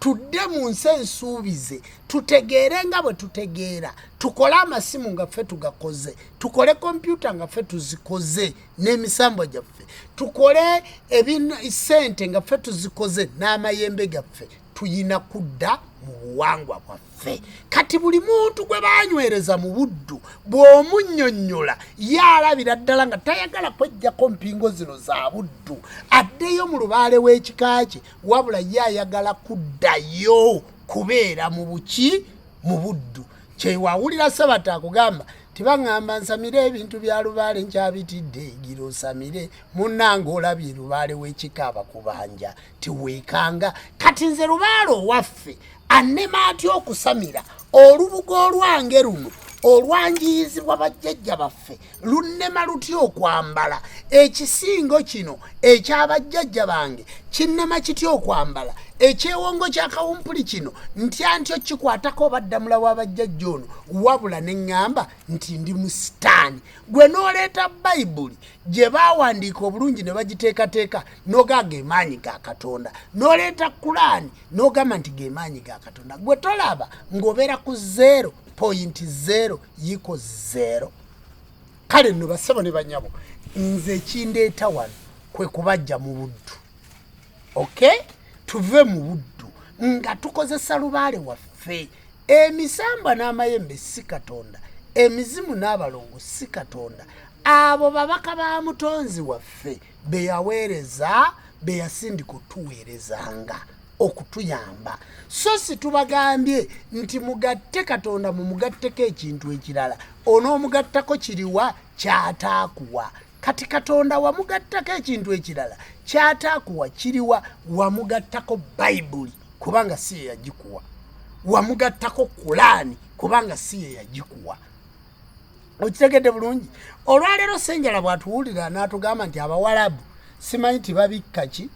Tudde mu nsi ensuubize, tutegeere nga bwe tutegeera, tukole amasimu nga ffe tugakoze, tukole kompyuta nga ffe tuzikoze n'emisambwa gyaffe, tukole sente nga ffe tuzikoze n'amayembe gaffe. Tuyina kudda mu buwangwa bwaffe. Kati buli muntu gwe banywereza mu buddu, bw'omunnyonnyola, ye alabira ddala nga tayagala kwejjako mpingo zino za buddu addeyo mu lubaale w'ekika kye, wabula ye ayagala kuddayo kubeera mu buki, mu buddu. Kyewawulira Sebata akugamba, tibaŋŋamba nsamire ebintu bya lubaale, nkyabitidde gira osamire munnange, olabye lubaale w'ekika abakubanja tiweekanga. Kati nze lubaale owaffe annema atya okusamira olubugo olwange luno olwanjiyizibwa bajjajja baffe? Lunnema lutya okwambala ekisingo kino ekyabajjajja bange? Kinnema kitya okwambala ekyewongo kya kawumpuli kino? Ntya ntyo kikwatako oba ddamula w'abajjajja ono? Wabula ne ŋŋamba nti ndi musitaani. Gwe n'oleeta Bayibuli gye baawandiika obulungi ne bagiteekateeka, n'ogaa ge maanyi ga Katonda, n'oleeta Kulaani n'ogamba nti ge maanyi ga Katonda. Gwe tolaba ng'obeera ku 0.0 equals 0? Kale nno, basebo ne banyabo, nze ekindeeta wano kwe kubajja mu buddu. Ok, tuve mu buddu nga tukozesa lubaale waffe. Emisambwa n'amayembe si Katonda, emizimu n'abalongo si Katonda. Abo babaka ba mutonzi waffe be yaweereza, be yasindika otuweerezanga, okutuyamba. So si tubagambye nti mugatte Katonda, mumugatteko ekintu ekirala. Onoomugattako kiriwa kyataakuwa? Kati Katonda wamugattako ekintu ekirala kyataakuwa kiriwa? Wamugattako Bayibuli, kubanga si ye yagikuwa. Wamugattako Kulaani, kubanga si ye yagikuwa. Okitegedde bulungi? Olwaleero Senjala bw'atuwulira n'atugamba nti Abawalabu simanyi tibabikka ki,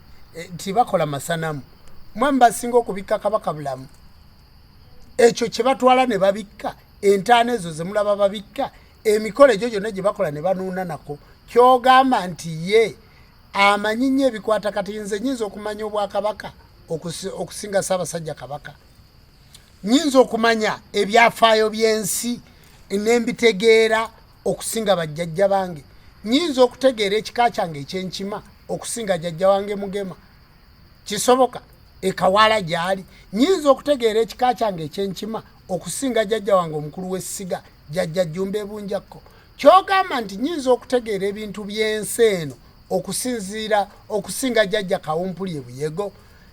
tibakola masanamu. Mwe mubasinga okubikka kabaka bulamu. Ekyo kye batwala ne babikka entaana ezo ze mulaba babikka, emikolo egyo gyonna gye bakola ne banuuna nako, kyogamba nti ye amanyi nnyo ebikwata. Kati nze nyinza okumanya obwakabaka okusinga Ssaabasajja Kabaka? Nyinza okumanya ebyafaayo by'ensi nembitegeera okusinga bajjajja bange? Nyinza okutegeera ekika kyange ekyenkima okusinga jjajja wange Mugema? Kisoboka? Ekawala gyali, nyinza okutegeera ekika kyange ekyenkima okusinga jjajja wange omukulu w'essiga, Jjajja Jjumba Ebunjakko? Kyogamba nti nyinza okutegeera ebintu by'ensi eno okusinziira okusinga jjajja Kawumpuli Ebuyego?